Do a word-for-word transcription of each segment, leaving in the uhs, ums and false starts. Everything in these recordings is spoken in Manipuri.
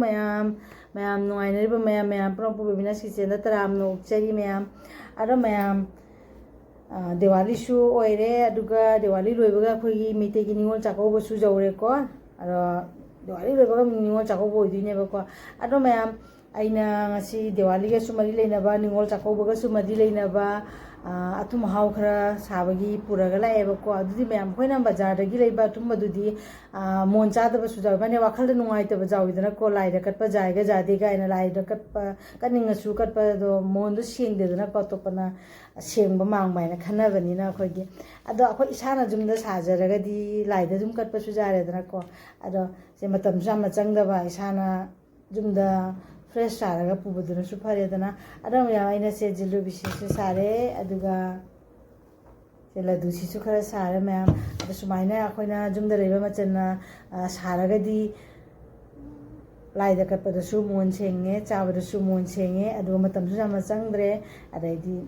ꯃꯌꯥꯝ, ꯃꯌꯥꯝ ꯅꯨꯡꯉꯥꯏꯅꯔꯤꯕ ꯃꯌꯥꯝ, ꯃꯌꯥꯝ ꯄꯨꯝꯅꯃꯛꯄꯨ ꯕꯦꯕꯤꯅꯥꯁ ꯀꯤꯆꯟꯗ ꯇꯔꯥꯝꯅ ꯑꯣꯛꯆꯔꯤ ꯃꯌꯥꯝ꯫ ꯑꯗꯣ ꯃꯌꯥꯝ, ꯑ, ꯗꯤꯋꯥꯂꯤꯁꯨ ꯑꯣꯏꯔꯦ, ꯑꯗꯨꯒ ꯗꯤꯋꯥꯂꯤ ꯂꯣꯏꯕꯒ ꯑꯩꯈꯣꯏꯒꯤ ꯃꯩꯇꯩꯒꯤ ꯅꯤꯉꯣꯜ ꯆꯥꯛꯀꯧꯕꯁꯨ ꯌꯧꯔꯦꯀꯣ꯫ ꯑꯗꯣ ꯗꯤꯋꯥꯂꯤ ꯂꯣꯏꯕꯒ ꯅꯤꯉꯣꯜ ꯆꯥꯛꯀꯧꯕ ꯑꯣꯏꯗꯣꯏꯅꯦꯕꯀꯣ꯫ ꯑꯗꯣ ꯃꯌꯥꯝ, ꯑꯩꯅ ꯉꯁꯤ ꯗꯤꯋꯥꯂꯤꯒꯁꯨ ꯃꯔꯤ ꯂꯩꯅꯕ, ꯅꯤꯉꯣꯜ ꯆꯥꯛꯀꯧꯕꯒꯁꯨ ꯃꯔꯤ ꯂꯩꯅꯕ, ꯑ, ꯑꯊꯨꯝ ꯑꯍꯥꯎ ꯈꯔ ꯁꯥꯕꯒꯤ ꯄꯨꯔꯒ ꯂꯥꯛꯑꯦꯕꯀꯣ꯫ ꯑꯗꯨꯗꯤ ꯃꯌꯥꯝ, ꯑꯩꯈꯣꯏꯅ ꯕꯖꯥꯔꯗꯒꯤ ꯂꯩꯕ ꯑꯊꯨꯝꯕꯗꯨꯗꯤ, ꯑ, ꯃꯣꯟ ꯆꯥꯗꯕꯁꯨ ꯌꯥꯎꯋꯦ, ꯃꯥꯅꯦ, ꯋꯥꯈꯜꯗ ꯅꯨꯡꯉꯥꯏꯇꯕ ꯌꯥꯎꯋꯤꯗꯅꯀꯣ, ꯂꯥꯏꯗ ꯀꯠꯄ ꯌꯥꯏꯒ ꯌꯥꯗꯦ ꯀꯥꯏꯅ꯫ ꯂꯥꯏꯗ ꯀꯠꯄ, ꯀꯠꯅꯤꯡꯉꯁꯨ ꯀꯠꯄꯗꯣ ꯃꯣꯟꯗꯣ ꯁꯦꯡꯗꯦꯗꯅꯀꯣ, ꯑꯇꯣꯞꯄꯅ ꯁꯦꯡꯕ ꯃꯥꯡꯕ ꯍꯥꯏꯅ ꯈꯟꯅꯕꯅꯤꯅ ꯑꯩꯈꯣꯏꯒꯤ꯫ ꯑꯗꯣ ꯑꯩꯈꯣꯏ ꯏꯁꯥꯅ ꯌꯨꯝꯗ ꯁꯥꯖꯔꯒꯗꯤ ꯂꯥꯏꯗ ꯑꯗꯨꯝ ꯀꯠꯄꯁꯨ ꯌꯥꯔꯦꯗꯅꯀꯣ꯫ ꯑꯗꯣ ꯁꯦ ꯃꯇꯝꯁꯨ ꯌꯥꯝꯅ ꯆꯪꯗꯕ, ꯏꯁꯥꯅ ꯌꯨꯝꯗ ꯐ꯭ꯔꯦꯁ ꯁꯥꯔꯒ ꯄꯨꯕꯗꯨꯅꯁꯨ ꯐꯔꯦꯗꯅ꯫ ꯑꯗꯣ ꯃꯌꯥꯝ, ꯑꯩꯅ ꯁꯦ ꯖꯤꯂꯨꯕꯤꯁꯤꯁꯨ ꯁꯥꯔꯦ, ꯑꯗꯨꯒ ꯁꯦ ꯂꯗꯨꯁꯤꯁꯨ ꯈꯔ ꯁꯥꯔꯦ ꯃꯌꯥꯝ꯫ ꯑꯗꯣ ꯁꯨꯃꯥꯏꯅ ꯑꯩꯈꯣꯏꯅ ꯌꯨꯝꯗ ꯂꯩꯕ ꯃꯆꯜꯅ, ꯑ, ꯁꯥꯔꯒꯗꯤ ꯂꯥꯏꯗ ꯀꯠꯄꯗꯁꯨ ꯃꯣꯟ ꯁꯦꯡꯉꯦ, ꯆꯥꯕꯗꯁꯨ ꯃꯣꯟ ꯁꯦꯡꯉꯦ, ꯑꯗꯨꯒ ꯃꯇꯝꯁꯨ ꯌꯥꯝꯅ ꯆꯪꯗ꯭ꯔꯦ꯫ ꯑꯗꯩꯗꯤ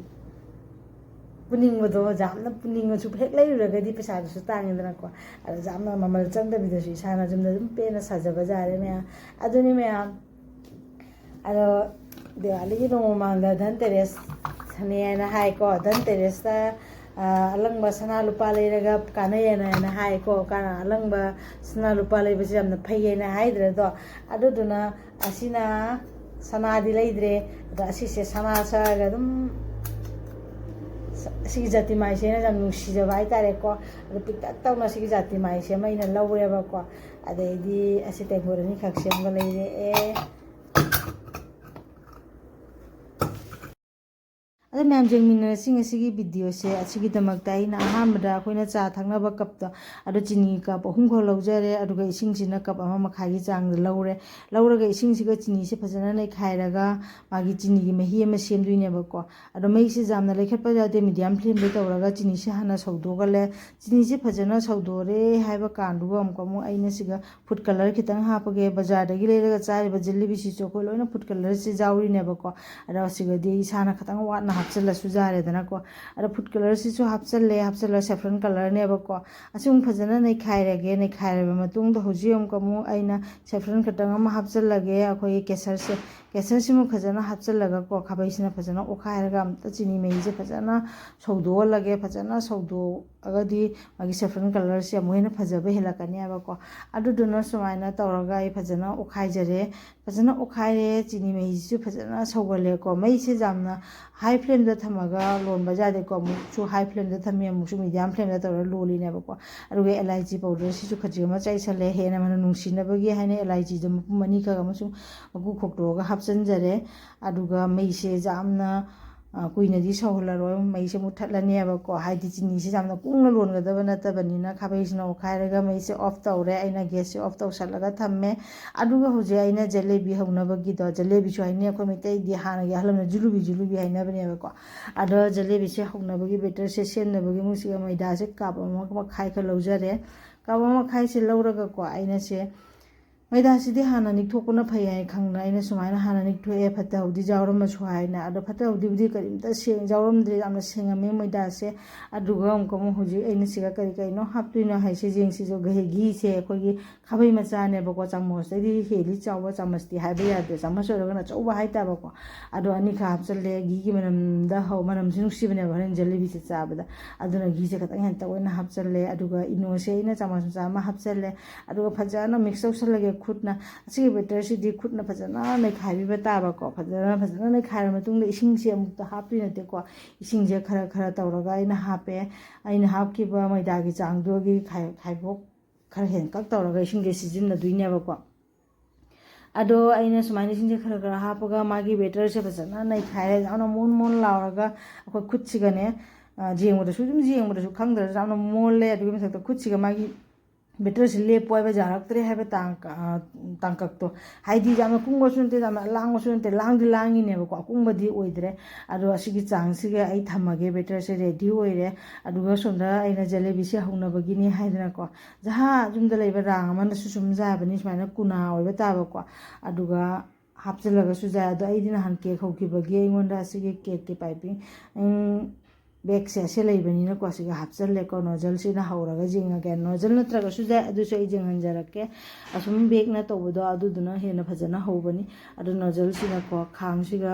ꯄꯨꯅꯤꯡꯕꯗꯣ, ꯌꯥꯝꯅ ꯄꯨꯅꯤꯡꯉꯁꯨ ꯍꯦꯛ ꯂꯩꯔꯨꯔꯒꯗꯤ ꯄꯩꯁꯥꯗꯨꯁꯨ ꯇꯥꯡꯉꯤꯗꯅꯀꯣ꯫ ꯑꯗꯣ ꯌꯥꯝꯅ ꯃꯃꯜ ꯆꯪꯗꯕꯤꯗꯁꯨ ꯏꯁꯥꯅ ꯌꯨꯝꯗ ꯑꯗꯨꯝ ꯄꯦꯟꯅ ꯁꯥꯖꯕ ꯌꯥꯔꯦ ꯃꯌꯥꯝ꯫ ꯑꯗꯨꯅꯤ ꯃꯌꯥꯝ꯫ ꯑꯗꯣ ꯗꯤꯋꯥꯂꯤꯒꯤ ꯅꯣꯡꯃ ꯃꯃꯥꯡꯗ ꯙꯟꯇꯦꯔꯦꯁꯅꯦ ꯍꯥꯏꯅ ꯍꯥꯏꯀꯣ꯫ ꯙꯟꯇꯦꯔꯦꯁꯇ, ꯑ, ꯑꯂꯪꯕ ꯁꯅꯥ ꯂꯨꯄꯥ ꯂꯩꯔꯒ ꯀꯥꯟꯅꯩꯌꯦꯅ ꯍꯥꯏꯅ ꯍꯥꯏꯀꯣ꯫ ꯀꯥꯟꯅ-, ꯑꯂꯪꯕ ꯁꯅꯥ ꯂꯨꯄꯥ ꯂꯩꯕꯁꯦ ꯌꯥꯝꯅ ꯐꯩꯌꯦꯅ ꯍꯥꯏꯗ꯭ꯔꯗꯣ? ꯑꯗꯨꯗꯨꯅ ꯑꯁꯤꯅ ꯁꯅꯥꯗꯤ ꯂꯩꯗ꯭ꯔꯦ, ꯑꯗꯣ ꯑꯁꯤꯁꯦ ꯁꯅꯥ ꯁꯥꯔꯒ ꯑꯗꯨꯝ, ꯁ-, ꯑꯁꯤꯒꯤ ꯖꯥꯇꯤ ꯃꯥꯏꯁꯦ ꯑꯩꯅ ꯌꯥꯝ ꯅꯨꯡꯁꯤꯖꯕ ꯍꯥꯏꯇꯥꯔꯦꯀꯣ꯫ ꯑꯗꯣ ꯄꯤꯛꯇꯛ ꯇꯧꯅ ꯁꯤꯒꯤ ꯖꯥꯇꯤ ꯃꯥꯏꯁꯦ ꯑꯃ ꯑꯩꯅ ꯂꯧꯔꯦꯕꯀꯣ꯫ ꯑꯗꯩꯗꯤ ꯑꯁꯤ ꯇꯦꯡꯀꯣꯠ ꯑꯅꯤꯈꯛꯁꯦ ꯑꯃꯒ ꯂꯩꯔꯛꯑꯦ꯫ ꯑꯗꯣ ꯃꯌꯥꯝ ꯌꯦꯡꯃꯤꯟꯅꯔꯁꯤ ꯉꯁꯤꯒꯤ ꯚꯤꯗꯤꯑꯣꯁꯦ꯫ ꯑꯁꯤꯒꯤꯗꯃꯛꯇ ꯑꯩꯅ ꯑꯍꯥꯟꯕꯗ ꯑꯩꯈꯣꯏꯅ ꯆꯥ ꯊꯛꯅꯕ ꯀꯞꯇꯣ, ꯑꯗꯣ ꯆꯤꯅꯤ ꯀꯞ ꯑꯍꯨꯝꯈꯛ ꯂꯧꯖꯔꯦ, ꯑꯗꯨꯒ ꯏꯁꯤꯡꯁꯤꯅ ꯀꯞ ꯑꯃ ꯃꯈꯥꯏꯒꯤ ꯆꯥꯡꯗ ꯂꯧꯔꯦ꯫ ꯂꯧꯔꯒ ꯏꯁꯤꯡꯁꯤꯒ ꯆꯤꯅꯤꯁꯦ ꯐꯖꯅ ꯅꯩꯈꯥꯏꯔꯒ ꯃꯥꯒꯤ ꯆꯤꯅꯤꯒꯤ ꯃꯍꯤ ꯑꯃ ꯁꯦꯝꯗꯣꯏꯅꯦꯕꯀꯣ꯫ ꯑꯗꯣ ꯃꯩꯁꯦ ꯌꯥꯝꯅ ꯂꯩꯈꯠꯄ ꯌꯥꯗꯦ, ꯃꯤꯗꯤꯌꯝ ꯐ꯭ꯂꯦꯝꯗ ꯇꯧꯔꯒ ꯆꯤꯅꯤꯁꯦ ꯍꯥꯟꯅ ꯁꯧꯗꯣꯛꯍꯜꯂꯦ꯫ ꯆꯤꯅꯤꯁꯦ ꯐꯖꯅ ꯁꯧꯗꯣꯔꯦ ꯍꯥꯏꯕ ꯀꯥꯟꯗꯨꯒ ꯑꯃꯨꯛꯀ ꯑꯃꯨꯛ ꯑꯩꯅ ꯁꯤꯒ ꯐꯨꯗ ꯀꯂꯔ ꯈꯤꯇꯪ ꯍꯥꯞꯄꯒꯦ꯫ ꯕꯖꯥꯔꯗꯒꯤ ꯂꯩꯔꯒ ꯆꯥꯔꯤꯕ ꯖꯤꯂꯤꯕꯤꯁꯤꯁꯨ ꯑꯩꯈꯣꯏ ꯂꯣꯏꯅ ꯐꯨꯗ ꯀꯂꯔꯁꯦ ꯌꯥꯎꯔꯤꯅꯦꯕꯀꯣ꯫ ꯑꯗꯣ ꯁꯤꯒꯗꯤ ꯏꯁꯥꯅ ꯈꯤꯇꯪ ꯋꯥꯠꯅ ꯍꯥꯞ-, ꯍꯥꯞꯆꯤꯜꯂꯁꯨ ꯌꯥꯔꯦꯗꯅꯀꯣ꯫ ꯑꯗꯣ ꯐꯨꯗ ꯀꯂꯔꯁꯤꯁꯨ ꯍꯥꯞꯆꯤꯜꯂꯦ, ꯍꯥꯞꯆꯤꯜꯂꯒ ꯁꯦꯐ꯭ꯔꯟ ꯀꯂꯔꯅꯦꯕꯀꯣ꯫ ꯑꯁꯤ ꯑꯃꯨꯛ ꯐꯖꯅ ꯅꯩꯈꯥꯏꯔꯒꯦ꯫ ꯅꯩꯈꯥꯏꯔꯕ ꯃꯇꯨꯡꯗ ꯍꯧꯖꯤꯛ ꯑꯃꯨꯛ ꯑꯃꯨꯛ ꯑꯩꯅ ꯁꯦꯐ꯭ꯔꯟ ꯈꯛꯇꯪ ꯑꯃ ꯍꯥꯞꯆꯤꯜꯂꯒꯦ꯫ ꯑꯩꯈꯣꯏꯒꯤ ꯀꯦꯁꯔꯁꯦ, ꯀꯦꯁꯔꯁꯤꯃꯨꯛ ꯐꯖꯅ ꯍꯥꯞꯆꯤꯜꯂꯒꯀꯣ, ꯈꯥꯕꯩꯁꯤꯅ ꯐꯖꯅ ꯑꯣꯠꯈꯥꯏꯔꯒ ꯑꯝꯇ ꯆꯤꯅꯤ ꯃꯍꯤꯁꯦ ꯐꯖꯅ ꯁꯧꯗꯣꯛꯍꯜꯂꯒꯦ꯫ ꯐꯖꯅ ꯁꯧꯗꯣꯛꯑꯒꯗꯤ ꯃꯥꯒꯤ ꯁꯦꯐ꯭ꯔꯟ ꯀꯂꯔꯁꯦ ꯑꯃꯨꯛ ꯍꯦꯟꯅ ꯐꯖꯕ ꯍꯦꯜꯂꯛꯀꯅꯦꯕꯀꯣ꯫ ꯑꯗꯨꯗꯨꯅ ꯁꯨꯃꯥꯏꯅ ꯇꯧꯔꯒ ꯑꯩ ꯐꯖꯅ ꯑꯣꯠꯈꯥꯏꯖꯔꯦ꯫ ꯐꯖꯅ ꯑꯣꯠꯈꯥꯏꯔꯦ꯫ ꯆꯤꯅꯤ ꯃꯍꯤꯁꯤꯁꯨ ꯐꯖꯅ ꯁꯧꯒꯠꯂꯦꯀꯣ꯫ ꯃꯩꯁꯦ ꯌꯥꯝꯅ ꯍꯥꯏ ꯐ꯭ꯂꯦꯝꯗ ꯊꯝꯃꯒ ꯂꯣꯟꯕ ꯌꯥꯗꯦꯀꯣ꯫ ꯑꯃꯨꯛꯁꯨ ꯍꯥꯏ ꯐ꯭ꯂꯦꯝꯗ ꯊꯝꯃꯤ, ꯑꯃꯨꯛꯁꯨ ꯃꯤꯗꯤꯌꯝ ꯐ꯭ꯂꯦꯝꯗ ꯇꯧꯔꯒ ꯂꯣꯜꯂꯤꯅꯦꯕꯀꯣ꯫ ꯑꯗꯨꯒ ꯑꯦꯂꯥꯏꯆꯤ ꯄꯥꯎꯗꯔꯁꯤꯁꯨ ꯈꯖꯤꯛ ꯑꯃ ꯆꯥꯏꯁꯜꯂꯦ꯫ ꯍꯦꯟꯅ ꯃꯅꯝ ꯅꯨꯡꯁꯤꯅꯕꯒꯤ ꯍꯥꯏꯅ ꯑꯦꯂꯥꯏꯆꯤꯗꯣ ꯃꯄꯨꯝ ꯑꯅꯤꯈꯛ ꯑꯃꯁꯨ ꯃꯀꯨ ꯈꯣꯛꯇꯣꯛꯑꯒ ꯍꯥꯞꯆꯤꯟꯖꯔꯦ꯫ ꯑꯗꯨꯒ ꯃꯩꯁꯦ ꯌꯥꯝꯅ, ꯑ, ꯀꯨꯏꯅꯗꯤ ꯁꯧꯍꯜꯂꯔꯣꯏ꯫ ꯃꯩꯁꯦ ꯃꯨꯠꯊꯠꯂꯅꯦꯕꯀꯣ꯫ ꯍꯥꯏꯗꯤ ꯆꯤꯅꯤꯁꯦ ꯌꯥꯝꯅ ꯀꯨꯡꯅ ꯂꯣꯟꯒꯗꯕ ꯅꯠꯇꯕꯅꯤꯅ ꯈꯥꯕꯩꯁꯤꯅ ꯑꯣꯠꯈꯥꯏꯔꯒ ꯃꯩꯁꯦ ꯑꯣꯐ ꯇꯧꯔꯦ꯫ ꯑꯩꯅ ꯒ꯭ꯌꯥꯁꯁꯦ ꯑꯣꯐ ꯇꯧꯁꯜꯂꯒ ꯊꯝꯃꯦ꯫ ꯑꯗꯨꯒ ꯍꯧꯖꯤꯛ ꯑꯩꯅ ꯖꯦꯂꯦꯕꯤ ꯍꯧꯅꯕꯒꯤꯗꯣ, ꯖꯦꯂꯦꯕꯤꯁꯨ ꯍꯥꯏꯅꯩ ꯑꯩꯈꯣꯏ ꯃꯩꯇꯩꯗꯤ, ꯍꯥꯟꯅꯒꯤ ꯑꯍꯜ ꯂꯃꯟꯅ ꯖꯨꯂꯨꯕꯤ ꯖꯨꯂꯨꯕꯤ ꯍꯥꯏꯅꯕꯅꯦꯕꯀꯣ꯫ ꯑꯗꯣ ꯖꯦꯂꯦꯕꯤꯁꯦ ꯍꯧꯅꯕꯒꯤ ꯕꯦꯇꯔꯁꯦ ꯁꯦꯝꯅꯕꯒꯤ ꯃꯣꯏꯁꯤꯒ ꯃꯩꯗꯥꯁꯦ ꯀꯞ ꯑꯃ ꯃꯈꯥꯏ ꯈꯔ ꯂꯧꯖꯔꯦ꯫ ꯀꯞ ꯑꯃ ꯃꯈꯥꯏꯁꯦ ꯂꯧꯔꯒꯀꯣ, ꯑꯩꯅ ꯁꯦ ꯃꯩꯗꯥꯁꯤꯗꯤ ꯍꯥꯟꯅ ꯅꯤꯛꯊꯣꯛꯄꯅ ꯐꯩ ꯍꯥꯏꯅ ꯈꯪꯗꯅ ꯑꯩꯅ ꯁꯨꯃꯥꯏꯅ ꯍꯥꯟꯅ ꯅꯤꯛꯊꯣꯛꯑꯦ, ꯐꯠꯇ ꯍꯥꯎꯗꯤ ꯌꯥꯎꯔꯝꯃꯁꯨ ꯍꯥꯏꯅ꯫ ꯑꯗꯣ ꯐꯠꯇ ꯍꯥꯎꯗꯤꯕꯨꯗꯤ ꯀꯔꯤꯝꯇ ꯁꯦꯡ-, ꯌꯥꯎꯔꯝꯗ꯭ꯔꯦ, ꯌꯥꯝꯅ ꯁꯦꯡꯉꯝꯃꯦ ꯃꯩꯗꯥꯁꯦ꯫ ꯑꯗꯨꯒ ꯑꯃꯨꯛꯀ ꯑꯃꯨꯛ ꯍꯧꯖꯤꯛ ꯑꯩꯅ ꯁꯤꯒ ꯀꯔꯤ ꯀꯔꯤꯅꯣ ꯍꯥꯞꯇꯣꯏꯅꯣ ꯍꯥꯏꯁꯦ ꯌꯦꯡꯁꯤꯁꯨ꯫ ꯘꯤ-, ꯘꯤꯁꯦ ꯑꯩꯈꯣꯏꯒꯤ ꯈꯥꯕꯩ ꯃꯆꯥꯅꯦꯕꯀꯣ, ꯆꯥꯃꯁꯇꯩꯗꯤ ꯍꯦꯜꯂꯤ ꯆꯥꯎꯕ, ꯆꯥꯃꯁꯇꯤ ꯍꯥꯏꯕ ꯌꯥꯗ꯭ꯔꯦ, ꯆꯥꯃꯁ ꯑꯣꯏꯔꯒꯅ ꯑꯆꯧꯕ ꯍꯥꯏꯇꯥꯕꯀꯣ꯫ ꯑꯗꯣ ꯑꯅꯤꯈꯛ ꯍꯥꯞꯆꯜꯂꯦ꯫ ꯘꯤꯒꯤ ꯃꯅꯝꯗ ꯍꯧ-, ꯃꯅꯝꯁꯨ ꯅꯨꯡꯁꯤꯕꯅꯦꯕ ꯍꯣꯔꯦꯟ ꯖꯦꯂꯦꯕꯤꯁꯦ ꯆꯥꯕꯗ꯫ ꯑꯗꯨꯅ ꯘꯤꯁꯦ ꯈꯤꯇꯪ ꯍꯦꯟꯇ ꯑꯣꯏꯅ ꯍꯥꯞꯆꯜꯂꯦ꯫ ꯑꯗꯨꯒ ꯏꯅꯣꯁꯦ ꯑꯩꯅ ꯆꯥꯃꯁ ꯃꯆꯥ ꯑꯃ ꯍꯥꯞꯆꯜꯂꯦ꯫ ꯑꯗꯨꯒ ꯐꯖꯅ ꯃꯤꯛꯁ ꯇꯧꯁꯜꯂꯒꯦ ꯈꯨꯠꯅ꯫ ꯑꯁꯤꯒꯤ ꯕꯦꯇꯔꯁꯤꯗꯤ ꯈꯨꯠꯅ ꯐꯖꯅ ꯅꯩꯈꯥꯏꯕꯤꯕ ꯇꯥꯕꯀꯣ꯫ ꯐꯖꯅ, ꯐꯖꯅ ꯅꯩꯈꯥꯏꯔ ꯃꯇꯨꯡꯗ ꯏꯁꯤꯡꯁꯦ ꯑꯃꯨꯛꯇ ꯍꯥꯞꯇꯣꯏ ꯅꯠꯇꯦꯀꯣ꯫ ꯏꯁꯤꯡꯁꯦ ꯈꯔ ꯈꯔ ꯇꯧꯔꯒ ꯑꯩꯅ ꯍꯥꯞꯄꯦ꯫ ꯑꯩꯅ ꯍꯥꯞꯈꯤꯕ ꯃꯩꯗꯥꯒꯤ ꯆꯥꯡꯗꯨꯒꯤ ꯈꯥꯏ-, ꯈꯥꯏꯕꯣꯛ ꯈꯔ ꯍꯦꯟꯀꯛ ꯇꯧꯔꯒ ꯏꯁꯤꯡꯁꯦ ꯁꯤꯖꯤꯟꯅꯗꯣꯏꯅꯦꯕꯀꯣ꯫ ꯑꯗꯣ ꯑꯩꯅ ꯁꯨꯃꯥꯏꯅ ꯏꯁꯤꯡꯁꯦ ꯈꯔ ꯈꯔ ꯍꯥꯞꯄꯒ ꯃꯥꯒꯤ ꯕꯦꯇꯔꯁꯦ ꯐꯖꯅ ꯅꯩꯈꯥꯏꯔꯦ꯫ ꯌꯥꯝꯅ ꯃꯣꯟ ꯃꯣꯟ ꯂꯥꯎꯔꯒ ꯑꯩꯈꯣꯏ ꯈꯨꯠꯁꯤꯒꯅꯦ, ꯑ, ꯌꯦꯡꯕꯗꯁꯨ, ꯑꯗꯨꯝ ꯌꯦꯡꯕꯗꯁꯨ ꯈꯪꯗ꯭ꯔꯁꯨ ꯌꯥꯝꯅ ꯃꯣꯜꯂꯦ꯫ ꯑꯗꯨꯒꯤ ꯃꯊꯛꯇ ꯈꯨꯠꯁꯤꯒ ꯃꯥꯒꯤ ꯕꯦꯇꯔꯁꯦ ꯂꯦꯞꯄꯣ ꯍꯥꯏꯕ ꯌꯥꯔꯛꯇ꯭ꯔꯦ ꯍꯥꯏꯕ ꯇꯥꯡ-, ꯑ, ꯇꯥꯡꯀꯛꯇꯣ꯫ ꯍꯥꯏꯗꯤ ꯌꯥꯝꯅ ꯀꯨꯡꯕꯁꯨ ꯅꯠꯇꯦ, ꯌꯥꯝꯅ ꯂꯥꯡꯕꯁꯨ ꯅꯠꯇꯦ, ꯂꯥꯡꯗꯤ ꯂꯥꯡꯉꯤꯅꯦꯕꯀꯣ, ꯑꯀꯨꯡꯕꯗꯤ ꯑꯣꯏꯗ꯭ꯔꯦ꯫ ꯑꯗꯣ ꯑꯁꯤꯒꯤ ꯆꯥꯡꯁꯤꯒ ꯑꯩ ꯊꯝꯃꯒꯦ꯫ ꯕꯦꯇꯔꯁꯦ ꯔꯦꯗꯤ ꯑꯣꯏꯔꯦ꯫ ꯑꯗꯨꯒ ꯁꯣꯝꯗ ꯑꯩꯅ ꯖꯦꯂꯦꯕꯤꯁꯦ ꯍꯧꯅꯕꯒꯤꯅꯤ ꯍꯥꯏꯗꯅꯀꯣ, ꯖꯍꯥ ꯌꯨꯝꯗ ꯂꯩꯕ ꯔꯥꯡ ꯑꯃꯅꯁꯨ ꯁꯨꯝ ꯌꯥꯕꯅꯤ, ꯁꯨꯃꯥꯏꯅ ꯀꯨꯅꯥ ꯑꯣꯏꯕ ꯇꯥꯕꯀꯣ꯫ ꯑꯗꯨꯒ ꯍꯥꯞꯆꯤꯜꯂꯒꯁꯨ ꯌꯥꯏ꯫ ꯑꯗꯣ ꯑꯩꯗꯤ ꯅꯍꯥꯟ ꯀꯦꯛ ꯍꯧꯈꯤꯕꯒꯤ ꯑꯩꯉꯣꯟꯗ ꯑꯁꯤꯒꯤ ꯀꯦꯛꯀꯤ ꯄꯥꯏꯄꯤꯡ, ꯎꯝ, ꯕꯦꯒꯁꯦ ꯑꯁꯤ ꯂꯩꯕꯅꯤꯅꯀꯣ, ꯑꯁꯤꯒ ꯍꯥꯞꯆꯜꯂꯦꯀꯣ꯫ ꯅꯣꯖꯜꯁꯤꯅ ꯍꯧꯔꯒ ꯌꯦꯡꯉꯒꯦ꯫ ꯅꯣꯖꯜ ꯅꯠꯇ꯭ꯔꯒꯁꯨ ꯌꯥꯏ, ꯑꯗꯨꯁꯨ ꯑꯩ ꯌꯦꯡꯍꯟꯖꯔꯛꯀꯦ꯫ ꯑꯁꯨꯝ ꯕꯦꯒꯅ ꯇꯧꯕꯗꯣ ꯑꯗꯨꯗꯨꯅ ꯍꯦꯟꯅ ꯐꯖꯅ ꯍꯧꯕꯅꯤ꯫ ꯑꯗꯣ ꯅꯣꯖꯜꯁꯤꯅꯀꯣ, ꯈꯥꯡꯁꯤꯒ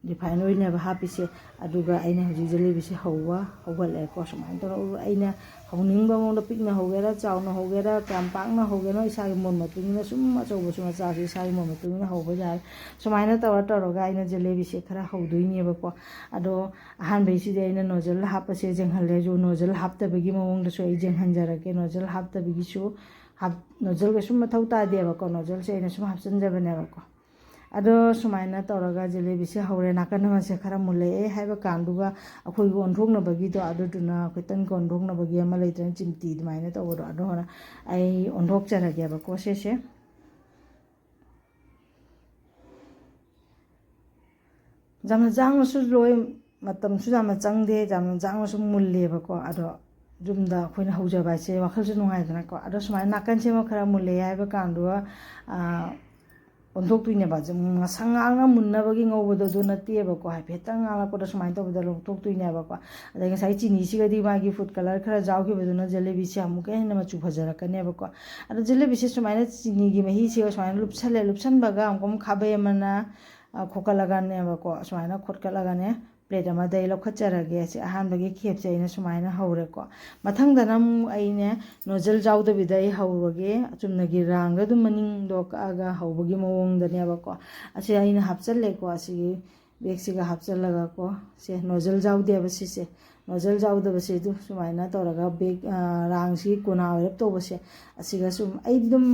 ꯔꯤꯐꯥꯏꯟ ꯑꯣꯏꯜꯅꯦꯕ ꯍꯥꯞꯄꯤꯁꯦ꯫ ꯑꯗꯨꯒ ꯑꯩꯅ ꯍꯧꯖꯤꯛ ꯖꯤꯂꯤꯕꯤꯁꯦ ꯍꯧꯕ ꯍꯧꯒꯠꯂꯛꯑꯦꯀꯣ꯫ ꯁꯨꯃꯥꯏꯅ ꯇꯧꯔꯒ ꯑꯩꯅ ꯍꯧꯅꯤꯡꯕ ꯃꯑꯣꯡꯗ, ꯄꯤꯛꯅ ꯍꯧꯒꯦꯔꯥ, ꯆꯥꯎꯅ ꯍꯧꯒꯦꯔꯥ, ꯀꯌꯥꯝ ꯄꯥꯛꯅ ꯍꯧꯒꯦꯅꯣ, ꯏꯁꯥꯒꯤ ꯃꯣꯟ ꯃꯇꯨꯡ ꯏꯟꯅ, ꯁꯨꯝ ꯑꯆꯧꯕꯁꯨ ꯃꯆꯥꯁꯨ ꯏꯁꯥꯒꯤ ꯃꯣꯟ ꯃꯇꯨꯡ ꯏꯟꯅ ꯍꯧꯕ ꯌꯥꯔꯦ꯫ ꯁꯨꯃꯥꯏꯅ ꯇꯧꯔ ꯇꯧꯔꯒ ꯑꯩꯅ ꯖꯤꯂꯤꯕꯤꯁꯦ ꯈꯔ ꯍꯧꯗꯣꯏꯅꯦꯕꯀꯣ꯫ ꯑꯗꯣ ꯑꯍꯥꯟꯕꯩꯁꯤꯗꯤ ꯑꯩꯅ ꯅꯣꯖꯜ ꯍꯥꯞꯄꯁꯦ ꯌꯦꯡꯍꯜꯂꯦ꯫ ꯑꯗꯣ ꯅꯣꯖꯜ ꯍꯥꯞꯇꯕꯒꯤ ꯃꯑꯣꯡꯗꯁꯨ ꯑꯩ ꯌꯦꯡꯍꯟꯖꯔꯛꯀꯦ꯫ ꯅꯣꯖꯜ ꯍꯥꯞꯇꯕꯒꯤꯁꯨ ꯍꯥꯞ-, ꯅꯣꯖꯜ ꯀꯩꯁꯨꯝ ꯃꯊꯧ ꯇꯥꯗꯦꯕꯀꯣ꯫ ꯅꯣꯖꯜꯁꯦ ꯑꯩꯅ ꯁꯨꯝ ꯍꯥꯞꯆꯤꯟꯖꯕꯅꯦꯕꯀꯣ꯫ ꯑꯗꯣ ꯁꯨꯃꯥꯏꯅ ꯇꯧꯔꯒ ꯖꯤꯂꯤꯕꯤꯁꯦ ꯍꯧꯔꯦ꯫ ꯅꯥꯀꯟ ꯑꯃꯁꯦ ꯈꯔ ꯃꯨꯜꯂꯛꯑꯦ ꯍꯥꯏꯕ ꯀꯥꯟꯗꯨꯒ ꯑꯩꯈꯣꯏꯒꯤ ꯑꯣꯟꯊꯣꯛꯅꯕꯒꯤꯗꯣ, ꯑꯗꯨꯗꯨꯅ ꯈꯤꯇꯪ ꯑꯣꯟꯊꯣꯛꯅꯕꯒꯤ ꯑꯃ ꯂꯩꯇ꯭ꯔꯅ, ꯆꯤꯝꯇꯤ ꯑꯗꯨꯃꯥꯏꯅ ꯇꯧꯕꯗꯣ, ꯑꯗꯣ ꯍꯣꯔꯦꯟ ꯑꯩ ꯑꯣꯟꯊꯣꯛꯆꯔꯒꯦꯕꯀꯣ ꯁꯤꯁꯦ꯫ ꯌꯥꯝꯅ ꯌꯥꯡꯅꯁꯨ ꯂꯣꯏ, ꯃꯇꯝꯁꯨ ꯌꯥꯝꯅ ꯆꯪꯗꯦ, ꯌꯥꯝꯅ ꯌꯥꯡꯅꯁꯨ ꯃꯨꯜꯂꯦꯕꯀꯣ꯫ ꯑꯗꯣ ꯌꯨꯝꯗ ꯑꯩꯈꯣꯏꯅ ꯍꯧꯖꯕ ꯍꯥꯏꯁꯦ ꯋꯥꯈꯜꯁꯨ ꯅꯨꯡꯉꯥꯏꯗꯅꯀꯣ꯫ ꯑꯗꯣ ꯁꯨꯃꯥꯏꯅ ꯅꯥꯀꯟꯁꯤꯃ ꯈꯔ ꯃꯨꯜꯂꯦ ꯍꯥꯏꯕ ꯀꯥꯟꯗꯨꯒ, ꯑꯥ, ꯑꯣꯟꯊꯣꯛꯇꯣꯏꯅꯦꯕ꯫ ꯉꯁꯪ ꯉꯥꯡꯅ ꯃꯨꯟꯅꯕꯒꯤ ꯉꯧꯕꯗꯣ ꯑꯗꯨ ꯅꯠꯇꯦꯕꯀꯣ꯫ ꯍꯥꯏꯐꯦꯠꯇꯪ ꯉꯥꯡꯂꯛꯄꯗ ꯁꯨꯃꯥꯏꯅ ꯇꯧꯕꯗ ꯂꯧꯊꯣꯛꯇꯣꯏꯅꯦꯕꯀꯣ꯫ ꯑꯗꯩ ꯉꯁꯥꯏ ꯆꯤꯅꯤꯁꯤꯒꯗꯤ ꯃꯥꯒꯤ ꯐꯨꯗ ꯀꯂꯔ ꯈꯔ ꯌꯥꯎꯈꯤꯕꯗꯨꯅ ꯖꯤꯂꯤꯕꯤꯁꯦ ꯑꯃꯨꯛꯀ ꯍꯦꯟꯅ ꯃꯆꯨ ꯐꯖꯔꯛꯀꯅꯦꯕꯀꯣ꯫ ꯑꯗꯣ ꯖꯤꯂꯤꯕꯤꯁꯦ ꯁꯨꯃꯥꯏꯅ ꯆꯤꯅꯤꯒꯤ ꯃꯍꯤꯁꯤꯒ ꯁꯨꯃꯥꯏꯅ ꯂꯨꯞꯁꯜꯂꯦ꯫ ꯂꯨꯞꯁꯟꯕꯒ ꯑꯃꯨꯛꯀ ꯈꯥꯕꯩ ꯑꯃꯅ, ꯑ, ꯈꯣꯠꯀꯠꯂꯒꯅꯦꯕꯀꯣ, ꯁꯨꯃꯥꯏꯅ ꯈꯣꯠꯀꯠꯂꯒꯅꯦ, ꯄ꯭ꯂꯦꯠ ꯑꯃꯗ ꯑꯩ ꯂꯧꯈꯠꯆꯔꯒꯦ꯫ ꯁꯤ ꯑꯍꯥꯟꯕꯒꯤ ꯈꯦꯞꯁꯦ ꯑꯩꯅ ꯁꯨꯃꯥꯏꯅ ꯍꯧꯔꯦꯀꯣ꯫ ꯃꯊꯪꯗꯅ ꯑꯃꯨꯛ ꯑꯩꯅꯦ ꯅꯣꯖꯜ ꯌꯥꯎꯗꯕꯤꯗ ꯑꯩ ꯍꯧꯔꯒꯦ꯫ ꯑꯆꯨꯝꯅꯒꯤ ꯔꯥꯡꯗ ꯑꯗꯨꯝ ꯃꯅꯤꯡꯗꯣ ꯀꯛꯑꯒ ꯍꯧꯕꯒꯤ ꯃꯑꯣꯡꯗꯅꯦꯕꯀꯣ꯫ ꯑꯁꯤ ꯑꯩꯅ ꯍꯥꯞꯆꯜꯂꯦꯀꯣ꯫ ꯑꯁꯤꯒꯤ ꯕꯦꯒꯁꯤꯒ ꯍꯥꯞꯆꯜꯂꯒꯀꯣ꯫ ꯁꯦ ꯅꯣꯖꯜ ꯌꯥꯎꯗꯦꯕ ꯁꯤꯁꯦ꯫ ꯅꯣꯖꯜ ꯌꯥꯎꯗꯕꯁꯦ ꯑꯗꯨ ꯁꯨꯃꯥꯏꯅ ꯇꯧꯔꯒ ꯕꯦꯒ, ꯑ, ꯔꯥꯡꯁꯤ ꯀꯣꯟꯅ ꯑꯣꯏꯔꯞ ꯇꯧꯕꯁꯦ, ꯑꯁꯤꯒ ꯁꯨꯝ, ꯑꯩꯗꯤ ꯑꯗꯨꯝ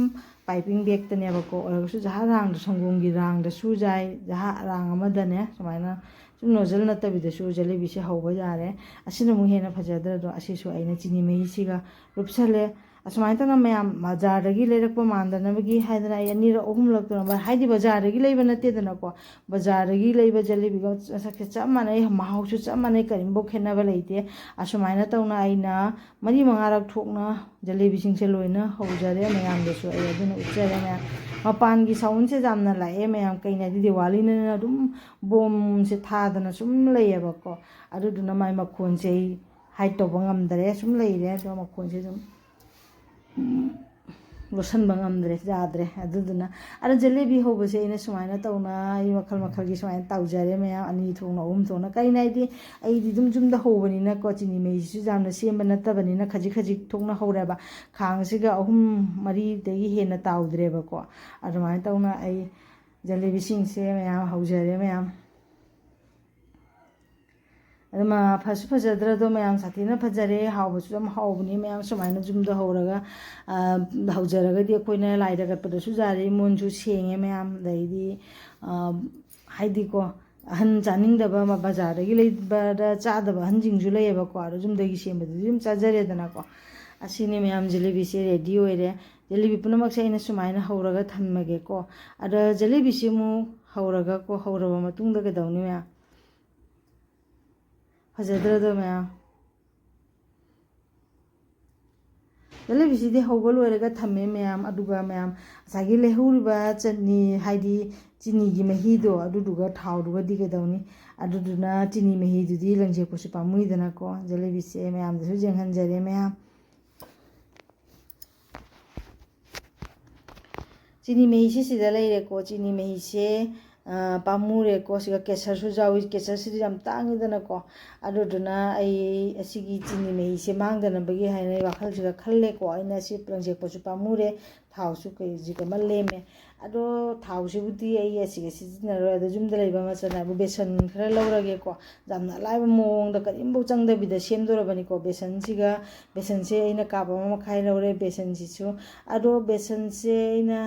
ꯄꯥꯏꯄꯤꯡ ꯕꯦꯒꯇꯅꯦꯕꯀꯣ, ꯑꯣꯏꯔꯒꯁꯨ ꯖꯍꯥ ꯔꯥꯡꯗꯣ, ꯁꯪꯒꯣꯝꯒꯤ ꯔꯥꯡꯗꯁꯨ ꯌꯥꯏ, ꯖꯍꯥ ꯔꯥꯡ ꯑꯃꯗꯅꯦ ꯁꯨꯃꯥꯏꯅ ꯁꯨꯝ ꯅꯣꯖꯜ ꯅꯠꯇꯕꯤꯗꯁꯨ ꯖꯤꯂꯤꯕꯤꯁꯦ ꯍꯧꯕ ꯌꯥꯔꯦ꯫ ꯑꯁꯤꯅ ꯑꯃꯨꯛ ꯍꯦꯟꯅ ꯐꯖꯗ꯭ꯔꯗꯣ꯫ ꯑꯁꯤꯁꯨ ꯑꯩꯅ ꯆꯤꯅꯤ ꯃꯍꯤꯁꯤꯒ ꯂꯨꯞꯁꯜꯂꯦ꯫ ꯑꯁꯨꯃꯥꯏꯅ ꯇꯧꯅ ꯃꯌꯥꯝ ꯕꯖꯥꯔꯗꯒꯤ ꯂꯩꯔꯛꯄ ꯃꯥꯟꯗꯅꯕꯒꯤ ꯍꯥꯏꯗꯅ ꯑꯩ ꯑꯅꯤꯔꯛ ꯑꯍꯨꯝꯂꯛ ꯇꯧꯔꯝꯕ, ꯍꯥꯏꯗꯤ ꯕꯖꯥꯔꯗꯒꯤ ꯂꯩꯕ ꯅꯠꯇꯦꯗꯅꯀꯣ, ꯕꯖꯥꯔꯗꯒꯤ ꯂꯩꯕ ꯖꯤꯂꯤꯕꯤꯒ ꯃꯁꯛꯁꯦ ꯆꯞ ꯃꯥꯟꯅꯩ, ꯃꯍꯥꯎꯁꯨ ꯆꯞ ꯃꯥꯟꯅꯩ, ꯀꯔꯤꯝꯐꯥꯎ ꯈꯦꯠꯅꯕ ꯂꯩꯇꯦ꯫ ꯑꯁꯨꯃꯥꯏꯅ ꯇꯧꯅ ꯑꯩꯅ ꯃꯔꯤ ꯃꯉꯥꯔꯛ ꯊꯣꯛꯅ ꯖꯤꯂꯤꯕꯤꯁꯤꯡꯁꯦ ꯂꯣꯏꯅ ꯍꯧꯖꯔꯦ꯫ ꯃꯌꯥꯝꯗꯁꯨ ꯑꯩ ꯑꯗꯨꯅ ꯎꯠꯆꯔꯦ꯫ ꯃꯌꯥꯝ, ꯃꯄꯥꯟꯒꯤ ꯁꯥꯎꯟꯁꯦ ꯌꯥꯝꯅ ꯂꯥꯛꯑꯦ ꯃꯌꯥꯝ꯫ ꯀꯩꯅꯣ ꯍꯥꯏꯗꯤ ꯗꯤꯋꯥꯂꯤꯅꯤꯅ ꯑꯗꯨꯝ ꯕꯣꯝꯁꯦ ꯊꯥꯗꯅ ꯁꯨꯝ ꯂꯩꯌꯦꯕꯀꯣ꯫ ꯑꯗꯨꯗꯨꯅ ꯃꯥꯏ ꯃꯈꯣꯟꯁꯦ ꯑꯩ ꯍꯥꯏꯠ ꯇꯧꯕ ꯉꯝꯗꯔꯦ, ꯁꯨꯝ ꯂꯩꯔꯦ꯫ ꯑꯗꯣ ꯃꯈꯣꯟꯁꯦ ꯑꯗꯨꯝ, ꯎꯝ, ꯂꯣꯠꯁꯟꯕ ꯉꯝꯗ꯭ꯔꯦ, ꯌꯥꯗ꯭ꯔꯦ꯫ ꯑꯗꯨꯗꯨꯅ, ꯑꯗꯣ ꯖꯦꯂꯦꯕꯤ ꯍꯧꯕꯁꯦ ꯑꯩꯅ ꯁꯨꯃꯥꯏꯅ ꯇꯧꯅ, ꯑꯩ ꯃꯈꯜ ꯃꯈꯜꯒꯤ ꯁꯨꯃꯥꯏꯅ ꯇꯧꯖꯔꯦ ꯃꯌꯥꯝ꯫ ꯑꯅꯤ ꯊꯣꯛꯅ, ꯑꯍꯨꯝ ꯊꯣꯛꯅ, ꯀꯩꯅꯣ ꯍꯥꯏꯗꯤ ꯑꯩꯗꯤ ꯑꯗꯨꯝ ꯌꯨꯝꯗ ꯍꯧꯕꯅꯤꯅꯀꯣ, ꯆꯤꯅꯤ ꯃꯍꯤꯁꯤꯁꯨ ꯌꯥꯝꯅ ꯁꯦꯝꯕ ꯅꯠꯇꯕꯅꯤꯅ ꯈꯖꯤꯛ ꯈꯖꯤꯛ ꯊꯣꯛꯅ ꯍꯧꯔꯦꯕ꯫ ꯈꯥꯡꯁꯤꯒ ꯑꯍꯨꯝ ꯃꯔꯤꯗꯒꯤ ꯍꯦꯟꯅ ꯇꯥꯎꯗ꯭ꯔꯦꯕꯀꯣ꯫ ꯑꯗꯨꯃꯥꯏꯅ ꯇꯧꯅ ꯑꯩ ꯖꯦꯂꯦꯕꯤꯁꯤꯡꯁꯦ ꯃꯌꯥꯝ ꯍꯧꯖꯔꯦ ꯃꯌꯥꯝ꯫ ꯑꯗꯨꯃ ꯐꯁꯨ ꯐꯖꯗ꯭ꯔꯗꯣ ꯃꯌꯥꯝ, ꯁꯥꯊꯤꯅ ꯐꯖꯔꯦ, ꯍꯥꯎꯕꯁꯨ ꯌꯥꯝ ꯍꯥꯎꯕꯅꯤ ꯃꯌꯥꯝ꯫ ꯁꯨꯃꯥꯏꯅ ꯌꯨꯝꯗ ꯍꯧꯔꯒ, ꯑ, ꯍꯧꯖꯔꯒꯗꯤ ꯑꯩꯈꯣꯏꯅ ꯂꯥꯏ ꯊꯥꯒꯠꯄꯗꯁꯨ ꯌꯥꯔꯦ, ꯏꯃꯣꯟꯁꯨ ꯁꯦꯡꯉꯦ ꯃꯌꯥꯝ꯫ ꯑꯗꯩꯗꯤ, ꯑ, ꯍꯥꯏꯗꯤꯀꯣ, ꯑꯍꯟ ꯆꯥꯅꯤꯡꯗꯕ, ꯃ-, ꯕꯖꯥꯔꯗꯒꯤ ꯂꯩꯕꯗ ꯆꯥꯗꯕ ꯑꯍꯟꯁꯤꯡꯁꯨ ꯂꯩꯌꯦꯕꯀꯣ, ꯑꯗꯣ ꯌꯨꯝꯗꯒꯤ ꯁꯦꯝꯕꯗꯨꯗꯤ ꯑꯗꯨꯝ ꯆꯥꯖꯔꯦꯗꯅꯀꯣ꯫ ꯑꯁꯤꯅꯤ ꯃꯌꯥꯝ, ꯖꯤꯂꯤꯕꯤꯁꯦ ꯔꯦꯗꯤ ꯑꯣꯏꯔꯦ꯫ ꯖꯤꯂꯤꯕꯤ ꯄꯨꯝꯅꯃꯛꯁꯦ ꯑꯩꯅ ꯁꯨꯃꯥꯏꯅ ꯍꯧꯔꯒ ꯊꯝꯃꯒꯦꯀꯣ꯫ ꯑꯗ ꯖꯤꯂꯤꯕꯤꯁꯤ ꯑꯃꯨꯛ ꯍꯧꯔꯒꯀꯣ, ꯍꯧꯔꯕ ꯃꯇꯨꯡꯗ ꯀꯩꯗꯧꯅꯤ ꯃꯌꯥꯝ? ꯐꯖꯗ꯭ꯔꯗꯣ ꯃꯌꯥꯝ? ꯖꯤꯂꯤꯕꯤꯁꯤꯗꯤ ꯍꯧꯕ ꯂꯣꯏꯔꯒ ꯊꯝꯃꯦ ꯃꯌꯥꯝ꯫ ꯑꯗꯨꯒ ꯃꯌꯥꯝ, ꯉꯁꯥꯏꯒꯤ ꯂꯩꯍꯧꯔꯤꯕ ꯆꯠꯅꯤ, ꯍꯥꯏꯗꯤ ꯆꯤꯅꯤꯒꯤ ꯃꯍꯤꯗꯣ, ꯑꯗꯨꯗꯨꯒ ꯊꯥꯎꯗꯨꯒꯗꯤ ꯀꯩꯗꯧꯅꯤ? ꯑꯗꯨꯗꯨꯅ ꯆꯤꯅꯤ ꯃꯍꯤꯗꯨꯗꯤ ꯂꯪꯖꯦꯛꯄꯁꯨ ꯄꯥꯝꯃꯨꯏꯗꯅꯀꯣ꯫ ꯖꯤꯂꯤꯕꯤꯁꯦ ꯃꯌꯥꯝꯗꯁꯨ ꯌꯦꯡꯍꯟꯖꯔꯦ ꯃꯌꯥꯝ꯫ ꯆꯤꯅꯤ ꯃꯍꯤꯁꯦ ꯁꯤꯗ ꯂꯩꯔꯦꯀꯣ꯫ ꯆꯤꯅꯤ ꯃꯍꯤꯁꯦ, ꯑ, ꯄꯥꯝꯃꯨꯔꯦꯀꯣ꯫ ꯁꯤꯒ ꯀꯦꯁꯔꯁꯨ ꯌꯥꯎꯏ꯫ ꯀꯦꯁꯔꯁꯤꯗꯤ ꯌꯥꯝ ꯇꯥꯡꯉꯤꯗꯅꯀꯣ꯫ ꯑꯗꯨꯗꯨꯅ ꯑꯩ ꯑꯁꯤꯒꯤ ꯆꯤꯅꯤ ꯃꯍꯤꯁꯦ ꯃꯥꯡꯗꯅꯕꯒꯤ ꯍꯥꯏꯅ ꯑꯩ ꯋꯥꯈꯜꯁꯤꯒ ꯈꯜꯂꯦꯀꯣ꯫ ꯑꯩꯅ ꯁꯤ ꯂꯪꯖꯦꯛꯄꯁꯨ ꯄꯥꯝꯃꯨꯔꯦ꯫ ꯊꯥꯎꯁꯨ ꯀꯦꯖꯤꯛ ꯑꯃ ꯂꯦꯝꯃꯦ꯫ ꯑꯗꯣ ꯊꯥꯎꯁꯤꯕꯨꯗꯤ ꯑꯩ ꯑꯁꯤꯒ ꯁꯤꯖꯤꯟꯅꯔꯣꯏ꯫ ꯑꯗꯣ ꯌꯨꯝꯗ ꯂꯩꯕ ꯃꯆꯜ ꯍꯥꯏꯕꯨ ꯕꯦꯁꯟ ꯈꯔ ꯂꯧꯔꯒꯦꯀꯣ꯫ ꯌꯥꯝꯅ ꯑꯂꯥꯏꯕ ꯃꯑꯣꯡꯗ ꯀꯔꯤꯝꯐꯥꯎ ꯆꯪꯗꯕꯤꯗ ꯁꯦꯝꯗꯣꯔꯕꯅꯤꯀꯣ꯫ ꯕꯦꯁꯟꯁꯤꯒ, ꯕꯦꯁꯟꯁꯦ ꯑꯩꯅ ꯀꯥꯞ ꯑꯃ ꯃꯈꯥꯏ ꯂꯧꯔꯦ꯫ ꯕꯦꯁꯟꯁꯤꯁꯨ, ꯑꯗꯣ ꯕꯦꯁꯟꯁꯦ ꯑꯩꯅ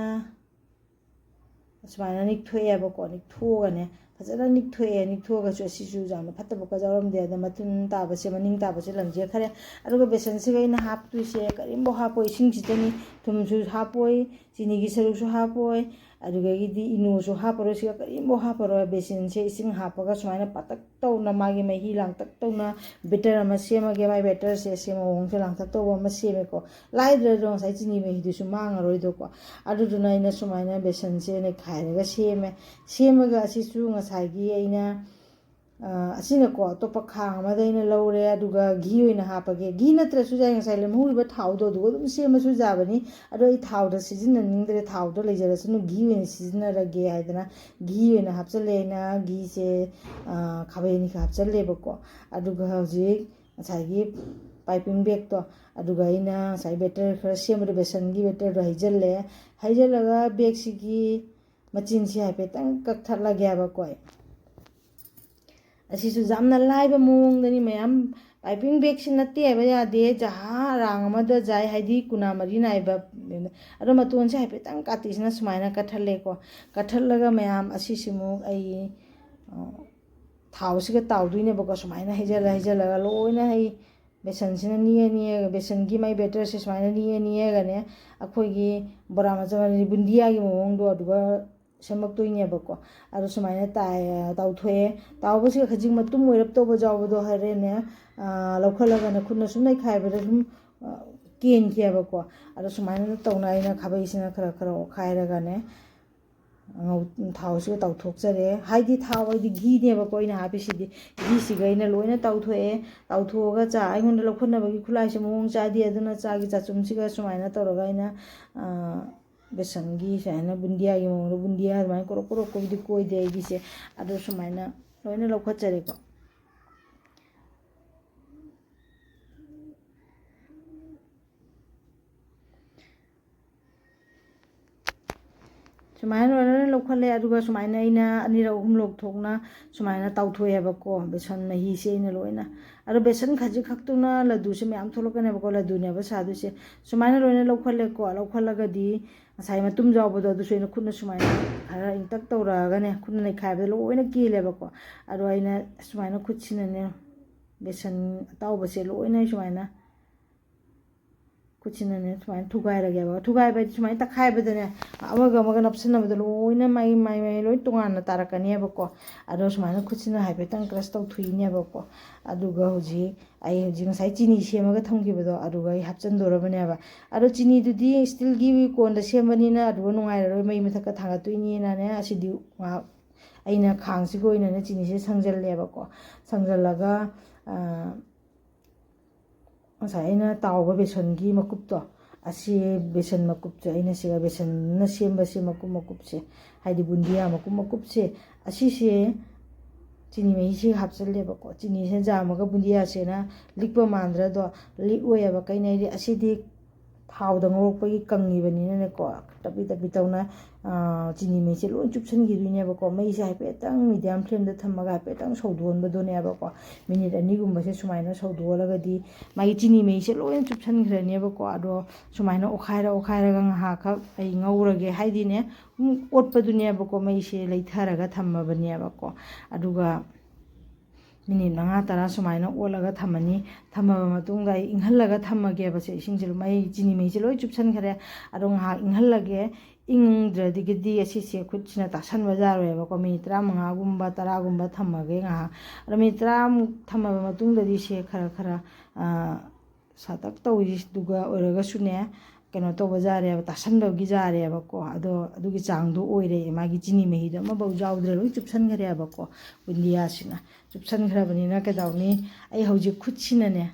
ꯁꯨꯃꯥꯏꯅ ꯅꯤꯛꯊꯣꯛꯑꯦꯕꯀꯣ꯫ ꯅꯤꯛꯊꯣꯛꯑꯒꯅꯦ, ꯐꯖꯅ ꯅꯤꯛꯊꯣꯛꯑꯦ꯫ ꯅꯤꯛꯊꯣꯛꯑꯒꯁꯨ ꯑꯁꯤꯁꯨ ꯌꯥꯝꯅ ꯐꯠꯇꯕ ꯀ ꯌꯥꯎꯔꯝꯗꯦ꯫ ꯑꯗ ꯃꯇꯨꯝ ꯇꯥꯕꯁꯦ ꯃꯅꯤꯡ ꯇꯥꯕꯁꯦ ꯂꯪꯖꯈ꯭ꯔꯦ꯫ ꯑꯗꯨꯒ ꯕꯦꯁꯟꯁꯤꯒ ꯑꯩꯅ ꯍꯥꯞꯇꯣꯏꯁꯦ ꯀꯔꯤꯝꯐꯥꯎ ꯍꯥꯞꯄꯣꯏ, ꯏꯁꯤꯡꯁꯤꯗꯅꯤ꯫ ꯊꯨꯝꯁꯨ ꯍꯥꯞꯄꯣꯏ, ꯆꯤꯅꯤꯒꯤ ꯁꯔꯨꯛꯁꯨ ꯍꯥꯞꯄꯣꯏ, ꯑꯗꯨꯗꯒꯤꯗꯤ ꯏꯅꯣꯁꯨ ꯍꯥꯞꯄꯔꯣꯏ꯫ ꯁꯤꯒ ꯀꯔꯤꯝꯐꯥꯎ ꯍꯥꯞꯄꯔꯣꯏ꯫ ꯕꯦꯁꯟꯁꯦ ꯏꯁꯤꯡ ꯍꯥꯞꯄꯒ ꯁꯨꯃꯥꯏꯅ ꯄꯥꯇꯛ ꯇꯧꯅ, ꯃꯥꯒꯤ ꯃꯍꯤ ꯂꯥꯡꯇꯛ ꯇꯧꯅ ꯕꯦꯇꯔ ꯑꯃ ꯁꯦꯝꯃꯒꯦ꯫ ꯃꯥꯏ ꯕꯦꯇꯔꯁꯦ ꯁꯤ ꯃꯑꯣꯡꯁꯦ ꯂꯥꯡꯇꯛ ꯇꯧꯕ ꯑꯃ ꯁꯦꯝꯃꯦꯀꯣ꯫ ꯂꯥꯏꯗ꯭ꯔꯗꯣ ꯉꯁꯥꯏ ꯆꯤꯅꯤ ꯃꯍꯤꯗꯨꯁꯨ ꯃꯥꯡꯉꯔꯣꯏꯗꯣꯀꯣ꯫ ꯑꯗꯨꯗꯨꯅ ꯑꯩꯅ ꯁꯨꯃꯥꯏꯅ ꯕꯦꯁꯟꯁꯦ ꯅꯩꯈꯥꯏꯔꯒ ꯁꯦꯝꯃꯦ꯫ ꯁꯦꯝꯃꯒ ꯑꯁꯤꯁꯨ ꯉꯁꯥꯏꯒꯤ ꯑꯩꯅ, ꯑ, ꯑꯁꯤꯅꯀꯣ ꯑꯇꯣꯞꯄ ꯈꯥꯡ ꯑꯃꯗ ꯑꯩꯅ ꯂꯧꯔꯦ꯫ ꯑꯗꯨꯒ ꯘꯤ ꯑꯣꯏꯅ ꯍꯥꯞꯄꯒꯦ꯫ ꯘꯤ ꯅꯠꯇ꯭ꯔꯁꯨ ꯌꯥꯏ, ꯉꯁꯥꯏ ꯂꯦꯝꯍꯧꯔꯤꯕ ꯊꯥꯎꯗꯣ ꯑꯗꯨꯒ ꯑꯗꯨꯝ ꯁꯦꯝꯃꯁꯨ ꯌꯥꯕꯅꯤ꯫ ꯑꯗꯣ ꯑꯩ ꯊꯥꯎꯗ ꯁꯤꯖꯤꯟꯅꯅꯤꯡꯗ꯭ꯔꯦ, ꯊꯥꯎꯗꯣ ꯂꯩꯖꯔꯁꯅꯨ, ꯘꯤ ꯑꯣꯏꯅ ꯁꯤꯖꯤꯟꯅꯔꯒꯦ ꯍꯥꯏꯗꯅ ꯘꯤ ꯑꯣꯏꯅ ꯍꯥꯞꯆꯜꯂꯦ꯫ ꯑꯩꯅ ꯘꯤꯁꯦ, ꯑ, ꯈꯥꯕꯩ ꯑꯅꯤꯈꯛ ꯍꯥꯞꯆꯜꯂꯦꯕꯀꯣ꯫ ꯑꯗꯨꯒ ꯍꯧꯖꯤꯛ ꯉꯁꯥꯏꯒꯤ ꯄꯥꯏꯄꯤꯡ ꯕꯦꯒꯇꯣ, ꯑꯗꯨꯒ ꯑꯩꯅ ꯉꯁꯥꯏ ꯕꯦꯇꯔ ꯈꯔ ꯁꯦꯝꯕꯗꯣ, ꯕꯦꯁꯟꯒꯤ ꯕꯦꯇꯔꯗꯣ ꯍꯩꯖꯤꯜꯂꯦ꯫ ꯍꯩꯖꯤꯜꯂꯒ ꯕꯦꯒꯁꯤꯒꯤ ꯃꯆꯤꯟꯁꯤ ꯍꯥꯏꯐꯦꯠꯇꯪ ꯀꯛꯊꯠꯂꯒꯦ ꯍꯥꯏꯕꯀꯣ ꯑꯩ꯫ ꯑꯁꯤꯁꯨ ꯌꯥꯝꯅ ꯂꯥꯏꯕ ꯃꯑꯣꯡꯗꯅꯤ ꯃꯌꯥꯝ꯫ ꯄꯥꯏꯄꯤꯡ ꯕꯦꯒꯁꯤ ꯅꯠꯇꯦ ꯍꯥꯏꯕ ꯌꯥꯗꯦ, ꯖꯍꯥ ꯑꯔꯥꯡ ꯑꯃꯗ ꯌꯥꯏ, ꯍꯥꯏꯗꯤ ꯀꯨꯅꯥ ꯃꯔꯤ ꯅꯥꯏꯕ꯫ ꯑꯗꯣ ꯃꯇꯣꯟꯁꯦ ꯍꯥꯏꯐꯦꯠꯇꯪ ꯀꯥꯇꯤꯁꯤꯅ ꯁꯨꯃꯥꯏꯅ ꯀꯠꯊꯠꯂꯦꯀꯣ꯫ ꯀꯠꯊꯠꯂꯒ ꯃꯌꯥꯝ ꯑꯁꯤꯁꯤꯃꯨꯛ ꯑꯩ, ꯑ, ꯊꯥꯎꯁꯤꯒ ꯇꯥꯎꯗꯣꯏꯅꯦꯕꯀꯣ꯫ ꯁꯨꯃꯥꯏꯅ ꯍꯩꯖꯜꯂ ꯍꯩꯖꯜꯂꯒ ꯂꯣꯏꯅ ꯑꯩ ꯕꯦꯁꯟꯁꯤꯅ ꯅꯤꯛꯑ ꯅꯤꯛꯑꯒ, ꯕꯦꯁꯟꯒꯤ ꯃꯥꯏ ꯕꯦꯇꯔꯁꯦ ꯁꯨꯃꯥꯏꯅ ꯅꯤꯛꯑ ꯅꯤꯛꯑꯒꯅꯦ, ꯑꯩꯈꯣꯏꯒꯤ ꯕꯣꯔꯥ ꯃꯆꯥ ꯕꯨꯟꯗꯤꯌꯥꯒꯤ ꯃꯑꯣꯡꯗꯣ ꯑꯗꯨꯒ ꯁꯦꯝꯃꯛꯇꯣꯏꯅꯦꯕꯀꯣ꯫ ꯑꯗꯣ ꯁꯨꯃꯥꯏꯅ ꯇꯥꯏ-, ꯇꯥꯎꯊꯣꯛꯑꯦ꯫ ꯇꯥꯎꯕꯁꯤꯗ ꯈꯖꯤꯛ ꯃꯇꯨꯝ ꯑꯣꯏꯔꯞ ꯇꯧꯕ ꯌꯥꯎꯕꯗꯣ ꯍꯣꯔꯦꯟꯅꯦ, ꯑ, ꯂꯧꯈꯠꯂꯒꯅꯦ ꯈꯨꯠꯅ ꯁꯨꯝ ꯅꯩꯈꯥꯏꯕꯗ ꯁꯨꯝ, ꯑ, ꯀꯦꯟꯈꯤꯑꯕꯀꯣ꯫ ꯑꯗꯣ ꯁꯨꯃꯥꯏꯅ ꯇꯧꯅ ꯑꯩꯅ ꯈꯥꯕꯩꯁꯤꯅ ꯈꯔ ꯈꯔ ꯑꯣꯠꯈꯥꯏꯔꯒꯅꯦ, ꯉꯧ-, ꯊꯥꯎꯁꯤꯒ ꯇꯧꯊꯣꯛꯆꯔꯦ꯫ ꯍꯥꯏꯗꯤ ꯊꯥꯎ ꯍꯥꯏꯗꯤ ꯘꯤꯅꯦꯕꯀꯣ ꯑꯩꯅ ꯍꯥꯞꯄꯤꯁꯤꯗꯤ꯫ ꯘꯤꯁꯤꯒ ꯑꯩꯅ ꯂꯣꯏꯅ ꯇꯧꯊꯣꯛꯑꯦ꯫ ꯇꯧꯊꯣꯛꯑꯒ ꯆꯥ ꯑꯩꯉꯣꯟꯗ ꯂꯧꯈꯠꯅꯕꯒꯤ ꯈꯨꯠꯂꯥꯏꯁꯦ ꯃꯑꯣꯡ ꯆꯥꯗꯦ꯫ ꯑꯗꯨꯅ ꯆꯥꯒꯤ ꯆꯥꯆꯨꯝꯁꯤꯒ ꯁꯨꯃꯥꯏꯅ ꯇꯧꯔꯒ ꯑꯩꯅ, ꯑ, ꯕꯦꯁꯟꯒꯤ ꯁꯨꯃꯥꯏꯅ ꯕꯨꯟꯗꯤꯌꯥꯒꯤ ꯃꯑꯣꯡꯗ, ꯕꯨꯟꯗꯤꯌꯥ ꯑꯗꯨꯃꯥꯏꯅ ꯀꯣꯔꯣꯛ ꯀꯣꯔꯣꯛ ꯀꯣꯏꯕꯗꯤ ꯀꯣꯏꯗꯦ ꯑꯩꯒꯤꯁꯦ꯫ ꯑꯗꯣ ꯁꯨꯃꯥꯏꯅ ꯂꯣꯏꯅ ꯂꯧꯈꯠꯆꯔꯦꯀꯣ꯫ ꯁꯨꯃꯥꯏꯅ ꯂꯣꯏꯅ ꯂꯧꯈꯠꯂꯦ꯫ ꯑꯗꯨꯒ ꯁꯨꯃꯥꯏꯅ ꯑꯩꯅ ꯑꯅꯤꯔꯛ ꯑꯍꯨꯝꯂꯛ ꯊꯣꯛꯅ ꯁꯨꯃꯥꯏꯅ ꯇꯧꯊꯣꯛꯑꯦꯕꯀꯣ, ꯕꯦꯁꯟ ꯃꯍꯤꯁꯦ ꯑꯩꯅ ꯂꯣꯏꯅ꯫ ꯑꯗꯣ ꯕꯦꯁꯟ ꯈꯖꯤꯛ ꯈꯛꯇꯨꯅ ꯂꯗꯨꯁꯦ ꯃꯌꯥꯝ ꯊꯣꯛꯂꯛꯀꯅꯦꯕꯀꯣ, ꯂꯗꯨꯅꯦꯕ ꯁꯥꯗꯣꯏꯁꯦ꯫ ꯁꯨꯃꯥꯏꯅ ꯂꯣꯏꯅ ꯂꯧꯈꯠꯂꯦꯀꯣ꯫ ꯂꯧꯈꯠꯂꯒꯗꯤ ꯉꯁꯥꯏ ꯃꯇꯨꯝ ꯌꯥꯎꯕꯗꯣ ꯑꯗꯨꯁꯨ ꯑꯩꯅ ꯈꯨꯠꯅ ꯁꯨꯃꯥꯏꯅ ꯈꯔ ꯏꯪꯇꯛ ꯇꯧꯔꯛꯑꯒꯅꯦ, ꯈꯨꯠꯅ ꯅꯩꯈꯥꯏꯕꯗ ꯂꯣꯏꯅ ꯀꯦꯜꯂꯦꯕꯀꯣ꯫ ꯑꯗꯣ ꯑꯩꯅ ꯁꯨꯃꯥꯏꯅ ꯈꯨꯠꯁꯤꯅꯅꯦ, ꯕꯦꯁꯟ ꯑꯇꯥꯎꯕꯁꯦ ꯂꯣꯏꯅ ꯑꯩ ꯁꯨꯃꯥꯏꯅ ꯈꯨꯠꯁꯤꯅꯅꯦ ꯁꯨꯃꯥꯏꯅ ꯊꯨꯒꯥꯏꯔꯒꯦꯕ꯫ ꯊꯨꯒꯥꯏꯕ ꯍꯥꯏꯗꯤ ꯁꯨꯃꯥꯏꯅ ꯇꯛꯈꯥꯏꯕꯗꯅꯦ, ꯑꯃꯒ ꯑꯃꯒ ꯅꯞꯁꯤꯟꯅꯕꯗ ꯂꯣꯏꯅ ꯃꯥꯏ, ꯃꯥꯏ, ꯃꯥꯏ ꯂꯣꯏ ꯇꯣꯉꯥꯟꯅ ꯇꯥꯔꯛꯀꯅꯦꯕꯀꯣ꯫ ꯑꯗꯣ ꯁꯨꯃꯥꯏꯅ ꯈꯨꯠꯁꯤꯅ ꯍꯥꯏꯐꯦꯠꯇꯪ ꯀ꯭ꯔꯁ ꯇꯧꯊꯣꯛꯏꯅꯦꯕꯀꯣ꯫ ꯑꯗꯨꯒ ꯍꯧꯖꯤꯛ ꯑꯩ ꯍꯧꯖꯤꯛ ꯉꯁꯥꯏ ꯆꯤꯅꯤ ꯁꯦꯝꯃꯒ ꯊꯝꯈꯤꯕꯗꯣ ꯑꯗꯨꯒ ꯑꯩ ꯍꯥꯞꯆꯤꯟꯗꯣꯔꯕꯅꯦꯕ꯫ ꯑꯗꯣ ꯆꯤꯅꯤꯗꯨꯗꯤ ꯏꯁꯇꯤꯜꯒꯤ ꯀꯣꯟꯗ ꯁꯦꯝꯕꯅꯤꯅ ꯑꯗꯨꯒ ꯅꯨꯡꯉꯥꯏꯔꯔꯣꯏ, ꯃꯩ ꯃꯊꯛꯇ ꯊꯥꯡꯒꯠꯇꯣꯏꯅꯦꯅꯅꯦ, ꯑꯁꯤꯗꯤ ꯉꯥꯏꯍꯥꯛ ꯑꯩꯅ ꯈꯥꯡꯁꯤꯒꯤ ꯑꯣꯏꯅꯅꯦ ꯆꯤꯅꯤꯁꯦ ꯁꯪꯖꯜꯂꯦꯕꯀꯣ꯫ ꯁꯪꯖꯜꯂꯒ, ꯑ, ꯉꯁꯥꯏ ꯑꯩꯅ ꯇꯥꯎꯕ ꯕꯦꯁꯟꯒꯤ ꯃꯀꯨꯞꯇꯣ, ꯑꯁꯤ ꯕꯦꯁꯟ ꯃꯀꯨꯞꯁꯦ ꯑꯩꯅ ꯁꯤꯒ ꯕꯦꯁꯟꯅ ꯁꯦꯝꯕꯁꯦ ꯃꯀꯨꯞ ꯃꯀꯨꯞꯁꯦ, ꯍꯥꯏꯗꯤ ꯕꯨꯟꯗꯤꯌꯥ ꯃꯀꯨꯞ ꯃꯀꯨꯞꯁꯦ, ꯑꯁꯤꯁꯦ ꯆꯤꯅꯤ ꯃꯍꯤꯁꯤꯒ ꯍꯥꯞꯆꯜꯂꯦꯕꯀꯣ꯫ ꯆꯤꯅꯤꯁꯤꯅ ꯌꯥꯝꯃꯒ ꯕꯨꯟꯗꯤꯌꯥꯁꯤꯅ ꯂꯤꯛꯄ ꯃꯥꯟꯗ꯭ꯔꯗꯣ? ꯂꯤꯛꯑꯣꯏꯑꯕ꯫ ꯀꯩꯅꯣ ꯍꯥꯏꯗꯤ ꯑꯁꯤꯗꯤ ꯊꯥꯎꯗ ꯉꯧꯔꯛꯄꯒꯤ ꯀꯪꯉꯤꯕꯅꯤꯅꯅꯦꯀꯣ, ꯇꯞꯂꯤ ꯇꯞꯂꯤ ꯇꯧꯅ, ꯑ, ꯆꯤꯅꯤ ꯃꯍꯤꯁꯦ ꯂꯣꯏ ꯆꯨꯞꯁꯟꯈꯤꯗꯣꯏꯅꯦꯕꯀꯣ꯫ ꯃꯩꯁꯦ ꯍꯥꯏꯐꯦꯠꯇꯪ ꯃꯤꯗꯤꯌꯝ ꯐ꯭ꯂꯦꯝꯗ ꯊꯝꯃꯒ ꯍꯥꯏꯐꯦꯠꯇꯪ ꯁꯧꯗꯣꯛꯍꯟꯕꯗꯨꯅꯦꯕꯀꯣ꯫ ꯃꯤꯅꯤꯠ ꯑꯅꯤꯒꯨꯝꯕꯁꯦ ꯁꯨꯃꯥꯏꯅ ꯁꯧꯗꯣꯛꯍꯜꯂꯒꯗꯤ ꯃꯥꯒꯤ ꯆꯤꯅꯤ ꯃꯍꯤꯁꯦ ꯂꯣꯏꯅ ꯆꯨꯞꯁꯟꯈ꯭ꯔꯅꯦꯕꯀꯣ꯫ ꯑꯗꯣ ꯁꯨꯃꯥꯏꯅ ꯑꯣꯠꯈꯥꯏꯔ ꯑꯣꯠꯈꯥꯏꯔꯒ ꯉꯥꯏꯍꯥꯛꯈꯛ ꯑꯩ ꯉꯧꯔꯒꯦ꯫ ꯍꯥꯏꯗꯤꯅꯦ, ꯁꯨꯝ ꯑꯣꯠꯄꯗꯨꯅꯦꯕꯀꯣ, ꯃꯩꯁꯦ ꯂꯩꯊꯔꯒ ꯊꯝꯃꯕꯅꯦꯕꯀꯣ꯫ ꯑꯗꯨꯒ ꯃꯤꯅꯤꯠ ꯃꯉꯥ ꯇꯔꯥ ꯁꯨꯃꯥꯏꯅ ꯑꯣꯠꯂꯒ ꯊꯝꯃꯅꯤ꯫ ꯊꯝꯃꯕ ꯃꯇꯨꯡꯗ ꯑꯩ ꯏꯪꯍꯜꯂꯒ ꯊꯝꯃꯒꯦꯕꯁꯦ꯫ ꯏꯁꯤꯡꯁꯦ ꯃꯩ, ꯆꯤꯅꯤ ꯃꯍꯤꯁꯦ ꯂꯣꯏ ꯆꯨꯞꯁꯟꯈ꯭ꯔꯦ꯫ ꯑꯗꯣ ꯉꯥꯏꯍꯥꯛ ꯏꯪꯍꯜꯂꯒꯦ꯫ ꯏꯪꯗ꯭ꯔꯗꯤꯒꯤꯗꯤ ꯑꯁꯤꯁꯦ ꯈꯨꯠꯁꯤꯅ ꯇꯥꯁꯟꯕ ꯌꯥꯔꯣꯏꯕꯀꯣ꯫ ꯃꯤꯅꯤꯠ ꯇꯔꯥꯃꯉꯥꯒꯨꯝꯕ, ꯇꯔꯥꯒꯨꯝꯕ ꯊꯝꯃꯒꯦ ꯉꯥꯏꯍꯥꯛ꯫ ꯑꯗꯣ ꯃꯤꯅꯤꯠ ꯇꯔꯥꯃꯨꯛ ꯊꯝꯃꯕ ꯃꯇꯨꯡꯗꯗꯤ ꯁꯦ ꯈꯔ ꯈꯔ, ꯑ, ꯁꯥꯇꯛ ꯇꯧꯔꯤꯗꯨꯒ ꯑꯣꯏꯔꯒꯁꯨꯅꯦ, ꯀꯩꯅꯣ ꯇꯧꯕ ꯌꯥꯔꯦꯕ, ꯇꯥꯁꯟꯕꯒꯤ ꯌꯥꯔꯦꯕꯀꯣ꯫ ꯑꯗꯣ ꯑꯗꯨꯒꯤ ꯆꯥꯡꯗꯣ ꯑꯣꯏꯔꯦ, ꯃꯥꯒꯤ ꯆꯤꯅꯤ ꯃꯍꯤꯗꯣ ꯑꯃꯐꯥꯎ ꯌꯥꯎꯗ꯭ꯔꯦ, ꯂꯣꯏ ꯆꯨꯞꯁꯟꯈ꯭ꯔꯦꯕꯀꯣ꯫ ꯕꯨꯟꯗꯤꯌꯥꯁꯤꯅ ꯆꯨꯞꯁꯟꯈ꯭ꯔꯕꯅꯤꯅ ꯀꯩꯗꯧꯅꯤ? ꯑꯩ ꯍꯧꯖꯤꯛ ꯈꯨꯠꯁꯤꯅꯅꯦ,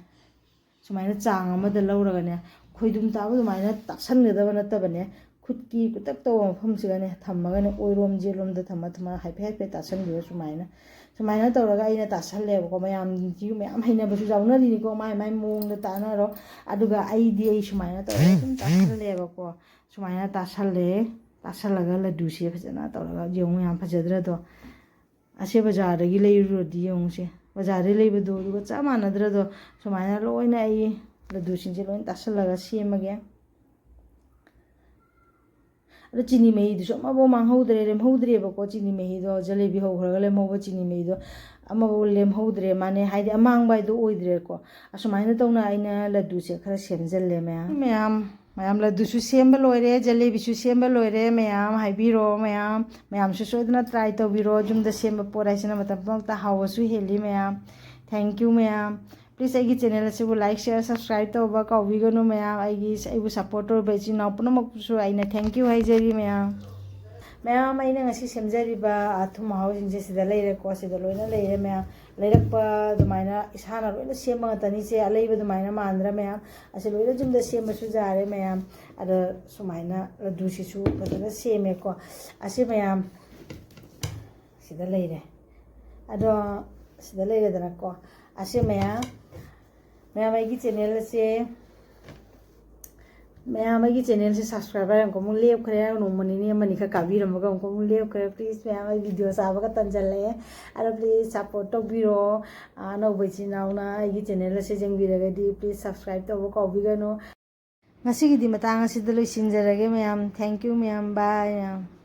ꯁꯨꯃꯥꯏꯅ ꯆꯥꯡ ꯑꯃꯗ ꯂꯧꯔꯒꯅꯦ, ꯈꯣꯏꯗꯨꯝ ꯇꯥꯕ ꯑꯗꯨꯃꯥꯏꯅ ꯇꯥꯁꯟꯒꯗꯕ ꯅꯠꯇꯕꯅꯦ꯫ ꯈꯨꯠꯀꯤ ꯀꯨꯇꯛ ꯇꯧꯕ ꯃꯐꯝꯁꯤꯒꯅꯦ ꯊꯝꯃꯒꯅꯦ, ꯑꯣꯏꯔꯣꯝ ꯌꯦꯠꯂꯣꯝꯗ ꯊꯝꯃ ꯊꯝꯃ ꯍꯥꯏꯐꯦꯠ ꯍꯥꯏꯐꯦꯠ ꯇꯥꯁꯟꯕꯤꯕ ꯁꯨꯃꯥꯏꯅ꯫ ꯁꯨꯃꯥꯏꯅ ꯇꯧꯔꯒ ꯑꯩꯅ ꯇꯥꯁꯜꯂꯦꯕꯀꯣ꯫ ꯃꯌꯥꯝꯁꯤꯁꯨ ꯃꯌꯥꯝ ꯍꯩꯅꯕꯁꯨ ꯌꯥꯎꯅꯔꯤꯅꯤꯀꯣ, ꯃꯥꯏ ꯃꯥꯏ ꯃꯑꯣꯡꯗ ꯇꯥꯟꯅꯔꯣ꯫ ꯑꯗꯨꯒ ꯑꯩꯗꯤ ꯑꯩ ꯁꯨꯃꯥꯏꯅ ꯇꯧꯔꯒ ꯁꯨꯝ ꯇꯥꯁꯜꯂꯦꯕꯀꯣ꯫ ꯁꯨꯃꯥꯏꯅ ꯇꯥꯁꯜꯂꯦ꯫ ꯇꯥꯁꯜꯂꯒ ꯂꯗꯨꯁꯦ ꯐꯖꯅ ꯇꯧꯔꯒ ꯌꯦꯡꯉꯨ, ꯌꯥꯝ ꯐꯖꯗ꯭ꯔꯗꯣ? ꯑꯁꯦ ꯕꯖꯥꯔꯗꯒꯤ ꯂꯩꯔꯨꯔꯗꯤ ꯌꯦꯡꯉꯨꯁꯦ, ꯕꯖꯥꯔꯗꯒꯤ ꯂꯩꯕꯗꯣ ꯑꯗꯨꯒ ꯆꯞ ꯃꯥꯟꯅꯗ꯭ꯔꯗꯣ? ꯁꯨꯃꯥꯏꯅ ꯂꯣꯏꯅ ꯑꯩ ꯂꯗꯨꯁꯤꯡꯁꯦ ꯂꯣꯏꯅ ꯇꯥꯁꯜꯂꯒ ꯁꯦꯝꯃꯒꯦ꯫ ꯑꯗꯣ ꯆꯤꯅꯤ ꯃꯍꯤꯗꯨꯁꯨ ꯑꯃꯐꯥꯎ ꯃꯥꯡꯍꯧꯗ꯭ꯔꯦ, ꯂꯦꯝꯍꯧꯗ꯭ꯔꯦꯕꯀꯣ꯫ ꯆꯤꯅꯤ ꯃꯍꯤꯗꯣ, ꯖꯂꯦꯕꯤ ꯍꯧꯈ꯭ꯔꯒ ꯂꯦꯝꯍꯧꯕ ꯆꯤꯅꯤ ꯃꯍꯤꯗꯣ ꯑꯃꯐꯥꯎ ꯂꯦꯝꯍꯧꯗ꯭ꯔꯦ, ꯃꯥꯅꯦ, ꯍꯥꯏꯗꯤ ꯑꯃꯥꯡꯕ ꯍꯥꯏꯗꯣ ꯑꯣꯏꯗ꯭ꯔꯦꯀꯣ꯫ ꯑꯁꯨꯃꯥꯏꯅ ꯇꯧꯅ ꯑꯩꯅ ꯂꯗꯨꯁꯦ ꯈꯔ ꯁꯦꯝꯖꯜꯂꯦ ꯃꯌꯥꯝ꯫ ꯃꯌꯥꯝ, ꯃꯌꯥꯝ ꯂꯗꯨꯁꯨ ꯁꯦꯝꯕ ꯂꯣꯏꯔꯦ, ꯖꯂꯦꯕꯤꯁꯨ ꯁꯦꯝꯕ ꯂꯣꯏꯔꯦ ꯃꯌꯥꯝ꯫ ꯍꯥꯏꯕꯤꯔꯣ ꯃꯌꯥꯝ, ꯃꯌꯥꯝꯁꯨ ꯁꯣꯏꯗꯅ try ꯇꯧꯕꯤꯔꯣ꯫ ꯌꯨꯝꯗ ꯁꯦꯝꯕ ꯄꯣꯠ ꯍꯥꯏꯁꯤꯅ ꯃꯇꯝ ꯄꯨꯝꯅꯃꯛꯇ ꯍꯥꯎꯕꯁꯨ ꯍꯦꯜꯂꯤ ꯃꯌꯥꯝ꯫ Thank you ꯃꯌꯥꯝ꯫ Please ꯑꯩꯒꯤ channel ꯑꯁꯤꯕꯨ like, share, subscribe ꯇꯧꯕ ꯀꯥꯎꯕꯤꯒꯅꯨ ꯃꯌꯥꯝ꯫ ꯑꯩꯒꯤ, ꯑꯩꯕꯨ support ꯇꯧꯔꯤꯕ ꯏꯆꯤꯟ ꯏꯅꯥꯎ ꯄꯨꯝꯅꯃꯛꯄꯨꯁꯨ ꯑꯩꯅ thank you ꯍꯥꯏꯖꯔꯤ ꯃꯌꯥꯝ꯫ ꯃꯌꯥꯝ, ꯑꯩꯅ ꯉꯁꯤ ꯁꯦꯝꯖꯔꯤꯕ ꯑꯊꯨꯝ ꯑꯍꯥꯎꯁꯤꯡꯁꯦ ꯁꯤꯗ ꯂꯩꯔꯦꯀꯣ, ꯁꯤꯗ ꯂꯣꯏꯅ ꯂꯩꯔꯦ ꯃꯌꯥꯝ꯫ ꯂꯩꯔꯛꯄ ꯑꯗꯨꯃꯥꯏꯅ ꯏꯁꯥꯅ ꯂꯣꯏꯅ ꯁꯦꯝꯕ ꯉꯥꯛꯇꯅꯤ ꯏꯆꯦ, ꯑꯂꯩꯕ ꯑꯗꯨꯃꯥꯏꯅ ꯃꯥꯟꯗ꯭ꯔꯥ ꯃꯌꯥꯝ? ꯑꯁꯤ ꯂꯣꯏꯅ ꯌꯨꯝꯗ ꯁꯦꯝꯕꯁꯨ ꯌꯥꯔꯦ ꯃꯌꯥꯝ꯫ ꯑꯗꯣ ꯁꯨꯃꯥꯏꯅ ꯂꯗꯨꯁꯤꯁꯨ ꯐꯖꯅ ꯁꯦꯝꯃꯦꯀꯣ꯫ ꯑꯁꯤ ꯃꯌꯥꯝ ꯁꯤꯗ ꯂꯩꯔꯦ꯫ ꯑꯗꯣ ꯁꯤꯗ ꯂꯩꯔꯦꯗꯅꯀꯣ꯫ ꯑꯁꯤ ꯃꯌꯥꯝ, ꯃꯌꯥꯝ ꯑꯩꯒꯤ channel ꯑꯁꯦ, ꯃꯌꯥꯝ ꯑꯩꯒꯤ channel ꯁꯦ subscriber ꯑꯃꯨꯛ ꯂꯦꯞꯈ꯭ꯔꯦ꯫ ꯅꯣꯡꯃ ꯅꯤꯅꯤ ꯑꯃꯅꯤ ꯈꯛ ꯀꯥꯕꯤꯔꯝꯃꯒ ꯑꯃꯨꯛ ꯑꯃꯨꯛ ꯂꯦꯞꯈ꯭ꯔꯦ꯫ Please ꯃꯌꯥꯝ, ꯑꯩ video ꯆꯥꯕꯒ ꯇꯟꯖꯜꯂꯛꯑꯦ꯫ ꯑꯗꯣ please support ꯇꯧꯕꯤꯔꯣ꯫ ꯑꯅꯧꯕ ꯏꯆꯤꯟ ꯏꯅꯥꯎꯅ ꯑꯩꯒꯤ channel ꯑꯁꯦ ꯌꯦꯡꯕꯤꯔꯒꯗꯤ please subscribe ꯇꯧꯕ ꯀꯥꯎꯕꯤꯒꯅꯨ꯫ ꯉꯁꯤꯒꯤꯗꯤ ꯃꯇꯥꯡ ꯑꯁꯤꯗ ꯂꯣꯏꯁꯤꯟꯖꯔꯒꯦ ꯃꯌꯥꯝ꯫ Thank you ꯃꯌꯥꯝ꯫ Bye ꯃꯌꯥꯝ꯫